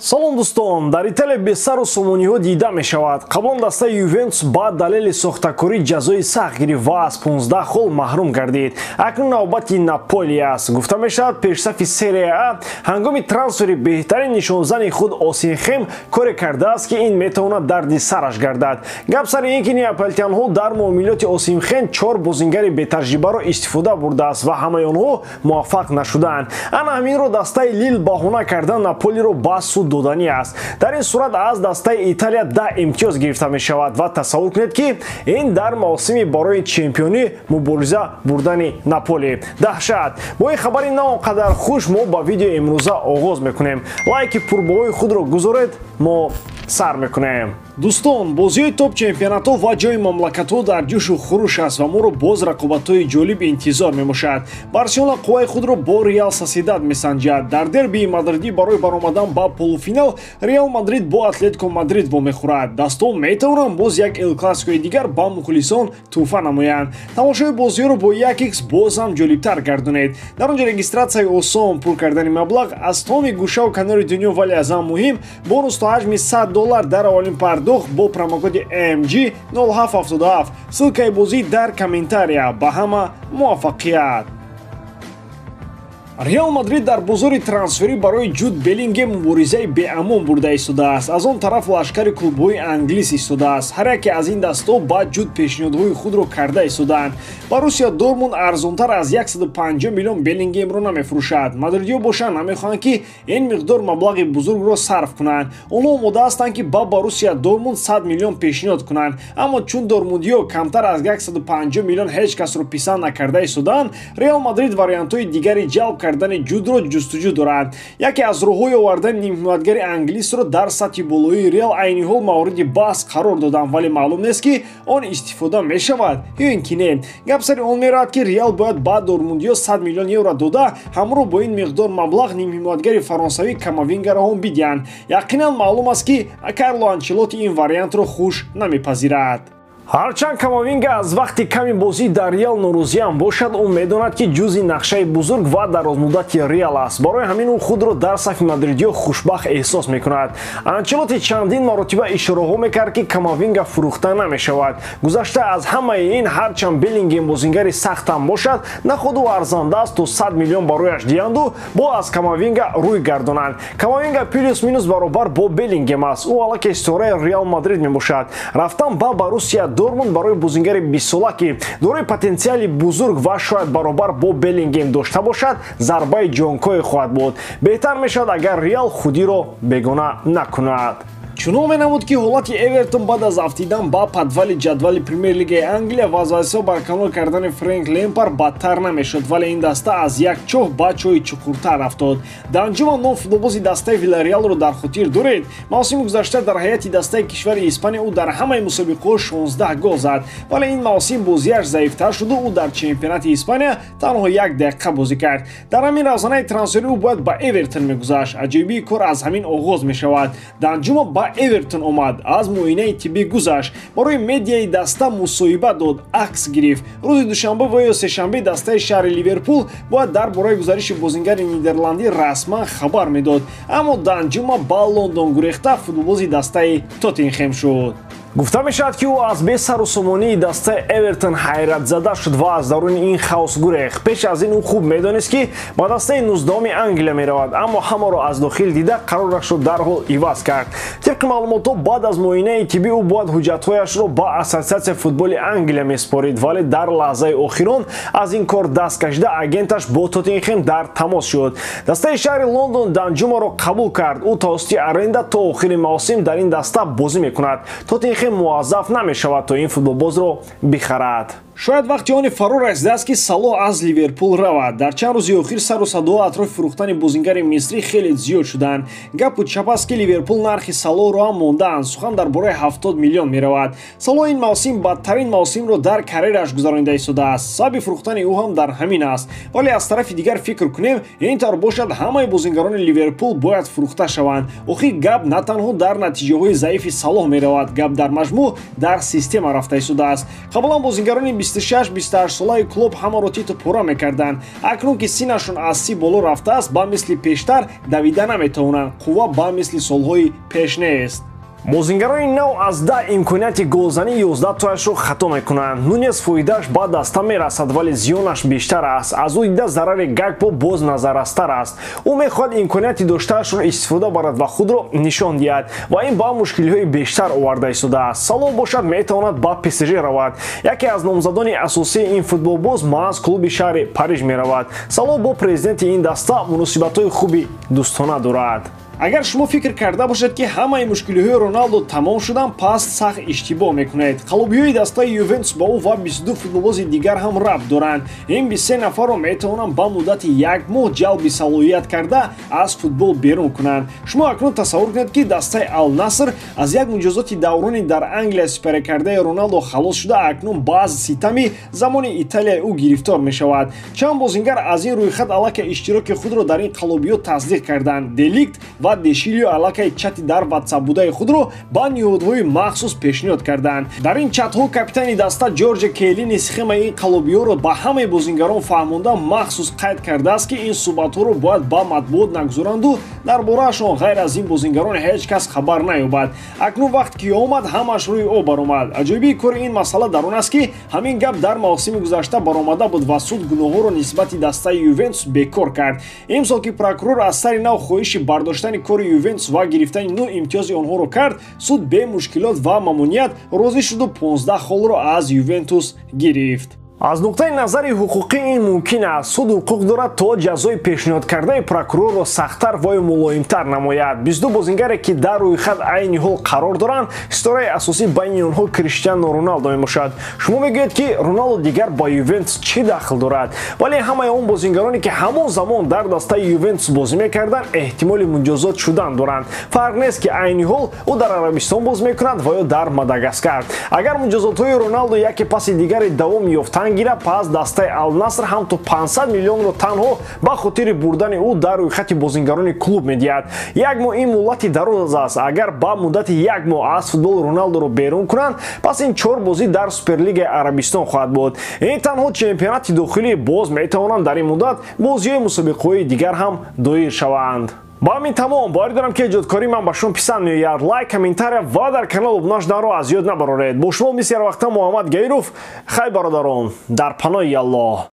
Салом дӯстон, дар Италия бесару сомониҳо дида мешавад. Қаблан дастаи Ювентус ба далели сохтакорӣ ҷазои сахт гирифт ва аз 15 хол маҳрум гардид. Акнун навбати Наполи аст. Гуфта мешавад, пешсафи Серия А ҳангоми трансфери беҳтарин нишонзани худ Осимхен коре кардааст, ки ин метавонад дарди сараш гардад. Гап сари ин ки неаполитянҳо дар муомилоти Осимхен 4 бозингари бетаҷрибаро истифода бурдааст ва ҳамаи онҳо муваффақ нашудаанд. Ана ҳаминро дастаи Лил баҳона карда Наполиро ба суд доданӣ аст. Дар ин сурат аз дастаи Италия 10 имтиёз гирифта мешавад ва тасаввур кунед, ки ин дар мавсими барои чемпионӣ мубориза бурдани Наполи. Даҳшат! Бо ин хабари на он қадар хуш мо ба видеои имрӯза оғоз мекунем. Лайки пурбоҳои худро гузоред, мо сар мекунем. Дӯстон, бозиҳои топ-чемпионатҳо ва ҷои мамлакатҳо дар ҷӯшу хуруш аст ва моро боз рақобатҳои ҷолиб интизор мебошад. Барселона қувваи худро бо Реал Сосьедад месанҷад. Дар дербии мадридӣ барои баромадан ба полуфинал Реал Мадрид бо Атлетико Мадрид вомехӯрад. Дастҳо метавонанд боз як Эл Классикои дигар ба мухлисон тӯҳфа намоянд. Тамошои бозиҳоро бо 1x боз ҳам ҷолибтар гардонед. Дар он ҷо регистратсияи осон, пур кардани маблағ аз тамоми гӯшаву канори дунё, вале аз ҳам муҳим бонус то ҳаҷми $100 дар аввалин пардохт бо промокоди MG 0777. Ссылкаи бозӣ дар комментария. Ба ҳама муваффақият! Реал Мадрид дар бозори трансферӣ барои Ҷуд Беллингем муборизаи беамон бурда истодааст. Аз он тараф лашкари клубҳои англис истодааст. Ҳар яке аз ин дастҳо ба Ҷуд пешниҳодҳои худро карда истодаанд. Боруссия Дортмунд арзонтар аз 150 миллион Беллингемро намефурӯшад. Мадридиҳо бошанд намехоҳанд, ки ин миқдор маблағи бузургро сарф кунанд. Онҳо омода ҳастанд, ки ба Боруссия Дортмунд 100 миллион пешниҳод кунанд, аммо чун дортмундиҳо камтар аз 150 миллион ҳеҷ касро писанд накарда истодаанд, Реал Мадрид вариантҳои дигари ҷалб кардани Ҷудро ҷустуҷӯ дорад. Яке аз роҳҳои овардани нимҳимоятгари англисро дар сатҳи болоии Реал айни ҳол мавриди баҳс қарор доданд, вале маълум нест, ки он истифода мешавад ё ин ки не. Гап сари он меравад, ки Реал бояд ба дортмундиҳо 100 миллион евро дода, ҳамроҳ бо ин миқдор маблағ нимҳимоятгари фаронсавӣ Камавингаро ҳам бидиҳанд. Яқинан маълум аст, ки Карло Анчелотти ин вариантро хуш намепазирад. Ҳарчанд Камавинга аз вақти ками бозӣ дар Реал норозиам бошад, ӯ медонад, ки ҷузъи нақшаи бузург ва дарозмуддати Реал аст. Барои ҳамин ӯ худро дар сафи мадридиҳо хушбахт эҳсос мекунад. Анчелотти чандин маротиба ишораҳо мекард, ки Камавинга фурӯхта намешавад. Гузашта аз ҳамаи ин, ҳарчанд Беллингем бозингари сахтам бошад, наход ӯ арзанда аст то 100 миллион барояш диҳанду бо аз Камавинга рӯй гардонанд. Камавинга плюс-минус баробар бо Беллингем аст. Ӯ аллакай ситораи Реал Мадрид мебошад. Рафтан ба Боруссия Дортмунд барои бозингари 20сола, ки дорои потенсиали бузург ва шояд баробар бо Беллингем дошта бошад, зарбаи ҷонкое хоҳад буд. Беҳтар мешавад, агар Реал худиро бегона накунад. Чунон менамуд, ки ҳолати Эвертон баъд аз афтидан ба падвали ҷадвали Премер-лигаи Англия ва аз вазифа барканор кардани Фрэнк Лемпар бадтар намешуд, вале ин даста аз як чоҳ ба чоҳи чуқуртар афтод. Данҷума ном футболбози дастаи Вилареалро дар хотир доред. Мавсими гузашта дар ҳайати дастаи кишвари Испания ӯ дар ҳамаи мусобиқаҳо 16 гол зад, вале ин мавсим бозиаш заифтар шуду ӯ дар чемпионати Испания танҳо як дақиқа бозӣ кард. Дар ҳамин равзанаи трансферӣ ӯ бояд ба Эвертон мегузашт. Аҷоибии кор аз ҳамин оғоз мешавад. Данҷума ба Эвертон омад, аз муоинаи тиббӣ гузашт, барои медиаи даста мусоҳиба дод, акс гирифт. Рӯзи душанбе ва ё сешанбе дастаи шаҳри Ливерпул бояд дар бораи гузариши бозингари нидерландӣ расман хабар медод, аммо Данҷума ба Лондон гурехта футболбози дастаи Тоттенхем шуд. Гуфта мешавад, ки ӯ аз бесару сомонии дастаи Эвертон ҳайратзада шуд ва аз даруни ин хаос гурехт. Пеш аз ин ӯ хуб медонист, ки ба дастаи 19-уми Англия меравад, аммо ҳамаро аз дохил дида қарорашро дарҳол иваз кард. Тибқи маълумотҳо, баъд аз муоинаи тиббӣ ӯ бояд ҳуҷҷатҳояшро ба Ассотсиатсияи футболи Англия месупорид, вале дар лаҳзаи охирон аз ин кор даст кашида агенташ бо Тоттенхем дар тамос шуд. Дастаи шаҳри Лондон Данҷумаро қабул кард. Ӯ тавассути аренда то охири мавсим дар ин даста бозӣ мекунад. Тоттенхем муаззаф намешавад, то ин футболбозро бихарад. Шояд вақти оне фаро расидааст, ки Салоҳ аз Ливерпул равад. Дар чанд рӯзи охир сару садоҳо атрофи фурӯхтани бозингари мисрӣ хеле зиёд шуданд. Гапу чап аст, ки Ливерпул нархи Салоҳро ҳам мондаанд. Сухан дар бораи 70 миллион меравад. Салоҳ ин мавсим бадтарин мавсимро дар карьераш гузаронида истодааст. Сабаби фурӯхтани ӯ ҳам дар ҳамин аст. Вале аз тарафи дигар фикр кунем, ин тавр бошад, ҳамаи бозингарони Ливерпул бояд фурӯхта шаванд. Охир гап на танҳо дар натиҷаҳои заифи Салоҳ меравад, гап дар маҷмӯъ дар система рафта истодааст. Қаблан бозингарони 26-28 солаи клуб ҳамаро титу пора мекарданд. Акнун ки синашон аз 30 боло рафтааст, ба мисли пештар давида наметавонанд. Қувва ба мисли солҳои пеш нест. Бозингарони нав аз 10 имконияти голзанӣ 11 тояшро хато мекунанд. Нунес фоидааш ба даста мерасад, вале зиёнаш бештар аст. Аз ӯ дида зарари Гакпо боз назаррастар аст. Ӯ мехоҳад имконияти доштаашро истифода барад ва худро нишон диҳад ва ин ба мушкилиҳои бештар оварда истодааст. Салоҳ бошад метавонад ба ПСЖ равад. Яке аз номзадони асосии ин футболбоз маҳз клуби шаҳри Париж меравад. Салоҳ бо президенти ин даста муносибатҳои хуби дӯстона дорад. Агар шумо фикр карда бошед, ки ҳамаи мушкилиҳои Роналдо тамом шуданд, пас сахт иштибоҳ мекунед. Қалобиҳои дастаи Ювентус ба ӯ ва 22 футболбози дигар ҳам рабт доранд. Ин 23 нафарро метавонанд ба муддати як моҳ ҷалби салоҳият карда аз футбол берун кунанд. Шумо акнун тасаввур кунед, ки дастаи Ал-Наср аз як муҷозоти даврони дар Англия сипарикардаи Роналдо халос шуда, акнун ба ситами замони Италияи ӯ гирифтор мешавад. Чанд бозингар аз ин рӯйхат аллакай иштироки худро дар ин қалобиҳо тасдиқ карданд. Деликт ва Дешилио аллакай чати дар ватсап будаи худро ба ниҳодҳои махсус пешниҳод карданд. Дар ин чатҳо капитани даста Ҷорҷо Келлини схемаи ин қалобиҳоро ба ҳамаи бозингарон фаҳмонда махсус қайд кардааст, ки ин суҳбатҳоро бояд ба матбуот нагузоранду дар бораашон ғайр аз ин бозингарон ҳеҷ кас хабар наёбад. Акнун вақт ки омад, ҳамаш рӯи об баромад. Аҷоибии кори ин масъала дар он аст, ки ҳамин гап дар мавсими гузашта баромада буд ва суд гуноҳҳоро нисбати дастаи Ювентус бекор кард. Имсол ки прокурор аз сари нав хоҳиши бардоштани кори Ювентус ва гирифтани 9 имтиёзи онҳоро кард, суд бемушкилот ва мамуният розӣ шуду 15 холро аз Ювентус гирифт. Аз нуқтаи назари ҳуқуқӣ ин мумкин аст. Суд ҳуқуқ дорад то ҷазои пешниҳодкардаи прокурорро сахттар ва ё мулоимтар намояд. 22 бозингаре ки дар рӯйхат айни ҳол қарор доранд, ситораи асосӣ байни онҳо Криштиану Роналдо мебошад. Шумо мегӯед, ки Роналдо дигар ба Ювентус чӣ дахл дорад? Вале ҳамаи он бозингароне ки ҳамон замон дар дастаи Ювентус бозӣ мекарданд, эҳтимоли муҷозот шудан доранд. Фарқ нест, ки айни ҳол ӯ дар Арабистон боз мекунад ва ё дар Мадагаскар. Агар муҷозотҳои Роналдо яке паси дигаре давом ёфтанд гира, пас дастаи Ал-Наср ҳам то 500 миллионро танҳо ба хотири бурдани ӯ дар рӯйхати бозингарони клуб медиҳад. Як моҳ ин муҳлати дароз аст. Агар ба муддати як моҳ аз футбол Роналдоро берун кунанд, пас ин 4 бозӣ дар Суперлигаи Арабистон хоҳад буд. Ин танҳо чемпионати дохилӣ, боз метавонанд дар ин муддат бозиҳои мусобиқаҳои дигар ҳам доир шаванд. Ба ҳамин тамом. Боварӣ дорам, ки эҷодкории ман ба шумо писанд меояд. Лайк, комментария ва дар канал обуна шуданро аз ёд набароред. Бо шумо мисли ҳар вақта Муҳаммад Гаиров. Хайр, бародарон, дар паноҳи Аллоҳ.